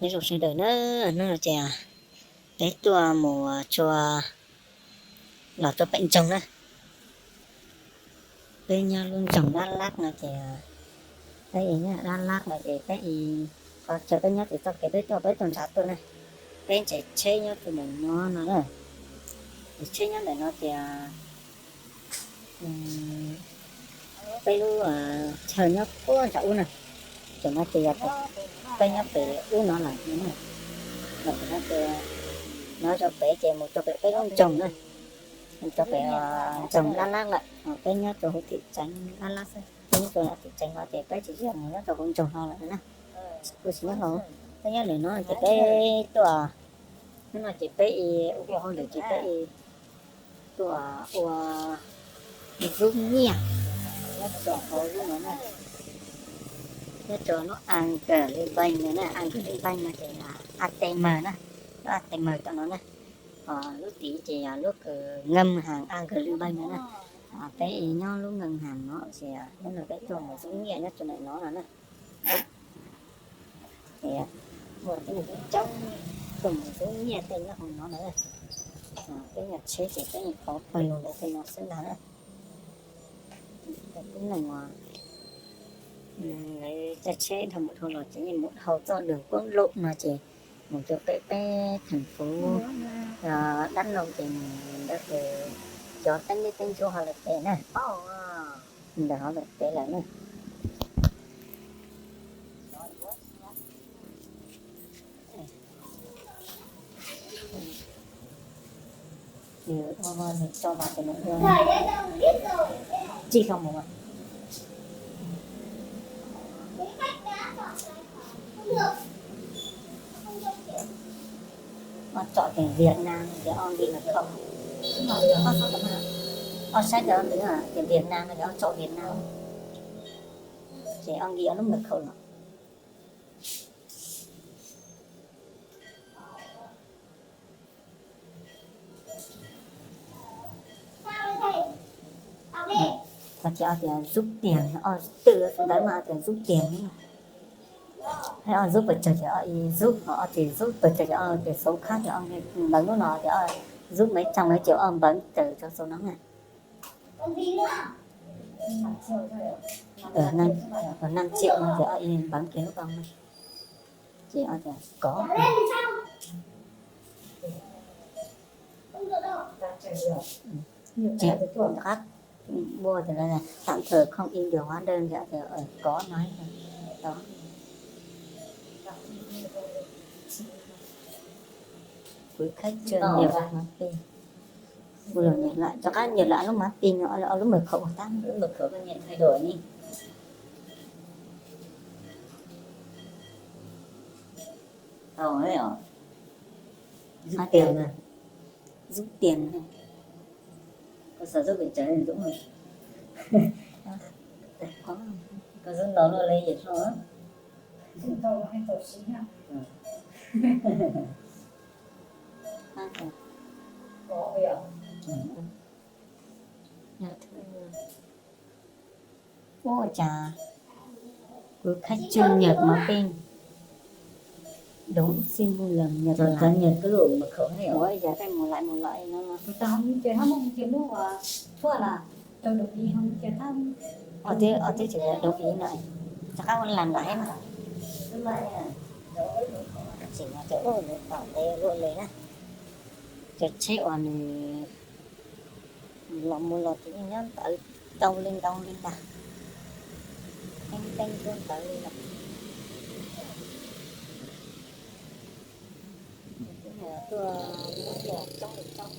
Nyob zoo sawv daws na, hnub no ces peb tuaj mus txog los rau pem ntsoog na. Peb nyob lub ntsoog Dab Lab no ces, peb nyob Dab Lab no ces peb, qhov chaw peb nyob ces txoj kev peb tuaj, peb tuaj nram tuaj na. Peb nrhiav tsheb nyob rau ntawm no no na. Ces tsheb nyob ntawm no ces peb lub chaw nyob puag nram ub na. Ces no ces yog peb nyob pem ub no lawm no na. Los pem no ces, no rau pem ces mus rau pem peb lub ntsoog na. Mus rau pem ntsoog Dab Lab lawm. Peb nyob rau hauv tim tsev Dab Lab xwb, peb nyob rau tim tsev no ces peb tsis yog mus nyob rau hauv ntsoog no lawm na. Kuj tsis nyob hauv, peb nyob ntawm no ces peb tuaj, hnub no ces peb ua hauj lwm ces peb tuaj ua zub nyiaj nyob rau hauv lub no na, nyob rau lub Agribank no na. Agribank no ces ATM na, lub ATM tom no na. Lub tid ces yog lub kws ngân hàng Agribank no na. Peb nyob lub ngân hàng no ces hnub no peb tuaj mus zub nyiaj nyob rau ntawm no no na. Ces muaj tej neeg coob coob tuaj mus zub nyiaj tej nyob hauv no na. Peb nyob tsheb ces peb yeej thov pawg lug ntawm tej no xwb ntag na. Tib neeg uas lawv caij tsheb dhau mus dhau los ces yeej mus dhau txoj đường quốc lộ no ces mus rau pem peb thành phố Đắk Nông ces mus ntawd ces cov teeb dib teeb ntsuab ho lawm pem na. Ntawd ho lawm pem lawm na. Nws ua nws tso los ces nws ua tsis tau mus. Ob tsom tias Việt Nam no ces ob nki lawv khau. Ob saib cov ntawd tias Việt Nam no ces ob tsom Việt Nam, ces ob nki ob lub mật khẩu los. Ces ob tias rút tiền, ob twj ntawd mas ob tias rút tiền, hay ob rút pes tsawg ces ob rút, ob tias rút pes tsawg ces ob tias số khác ces ob npawv lub no ces ob rút mấy trăm ces ob npawv tawm rau số no na. Năm triệu no ces ob npawv kiag lub ko na. Ces ob tias có. Ces rov qab ua tias tạm thời không in được hóa đơn, ces ob tias có no. Quý khách chưa nhập mã pin. Ua los nyem lawm, rov qab nyem lawm ob lub mã pin no, ob lub mật khẩu tab. Rút tiền. Koj xav rub pes tsawg rub. Koj rub ntau luaj li yam hlo. Ua cas quý khách chưa nhập mã pin. Đúng, xin vui lòng nhập lại. Ua cas peb mus lawm mus lawm no. Ob twb, ob twb tsis đồng ý no. Rov qab ua làm lại no. Tseem no ces ua lawm tom ntej luaj li na. Cov tsheb uas nws los mus los ces yeej nyob ntawd ntau li ntau li ntag. Teeb teeb tuaj ntawd li lawm. Tuaj coob li coob.